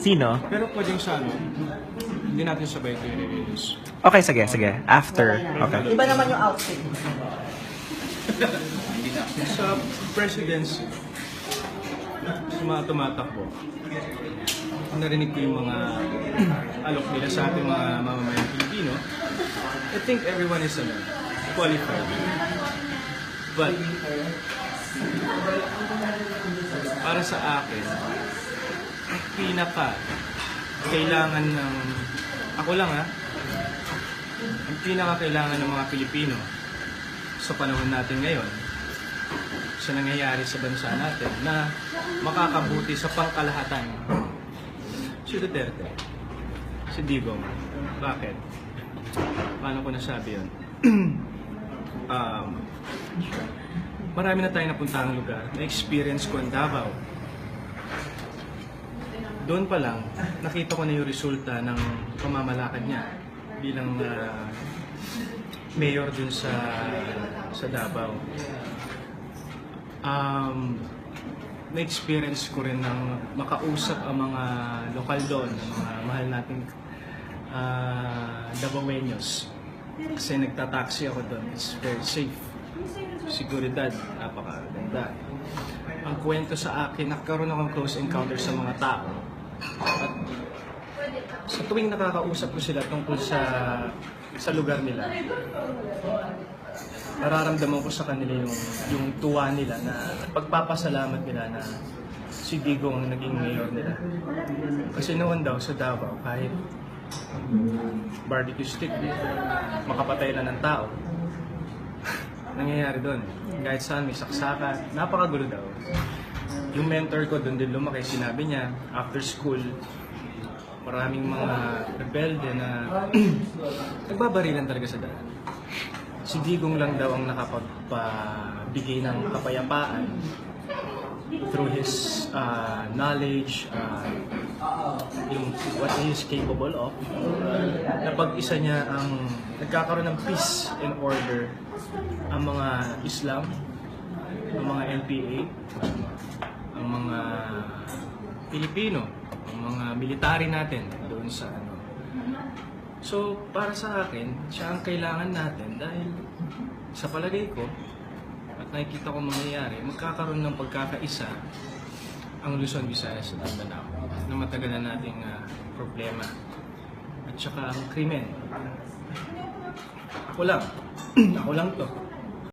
Sino? Pero pwedeng sa ano, hindi natin sabay ito i-release. Okay, sige, sige. After. Okay. Iba naman yung outfit. Sa presidency, sa mga tumatakbo, narinig ko yung mga alok nila sa ating mga mamamayang Pilipino. I think everyone is qualified. But, para sa akin, ang pinaka kailangan ng, ako lang ang pinaka kailangan ng mga Pilipino sa panahon natin ngayon, sa nangyayari sa bansa natin, na makakabuti sa pangkalahatan. Si Duterte, si Digong. Bakit? Paano ko nasabi yun? Marami na tayong napuntahang lugar. Na-experience ko ang Davao. Doon pa lang, nakita ko na yung resulta ng pamamalakad niya bilang mayor dun sa Davao. Na-experience ko rin ng makausap ang mga lokal doon, ang mga mahal nating Davaoeños. Kasi nagtataksi ako doon, it's very safe. Seguridad, napakaganda. Ang kwento sa akin, nagkaroon akong close encounter sa mga tao. At sa tuwing nakakausap ko sila tungkol sa lugar nila, nararamdaman ko sa kanila yung tuwa nila na pagpapasalamat nila na si Digong ang naging mayor nila. Kasi noon daw sa Davao, kahit barbecue stick, makapatay lang ng tao, nangyayari doon. Kahit saan may saksakan, napakagulo daw. Yung mentor ko doon din lumaki, sinabi niya, after school, maraming mga rebelde na nagbabarilan talaga sa daan. Si Digong lang daw ang nakapagpabigay ng kapayapaan through his knowledge, what he is capable of. Napag-isa niya ang nagkakaroon ng peace and order ang mga Islam, ang mga NPA, ang mga Pilipino, ang mga military natin doon sa ano. So, para sa akin, siya ang kailangan natin dahil sa palagay ko at nakikita ko mangyayari, magkakaroon ng pagkakaisa ang Luzon, Visayas at Mindanao na matagal na nating problema at saka ang krimen. Ako lang to.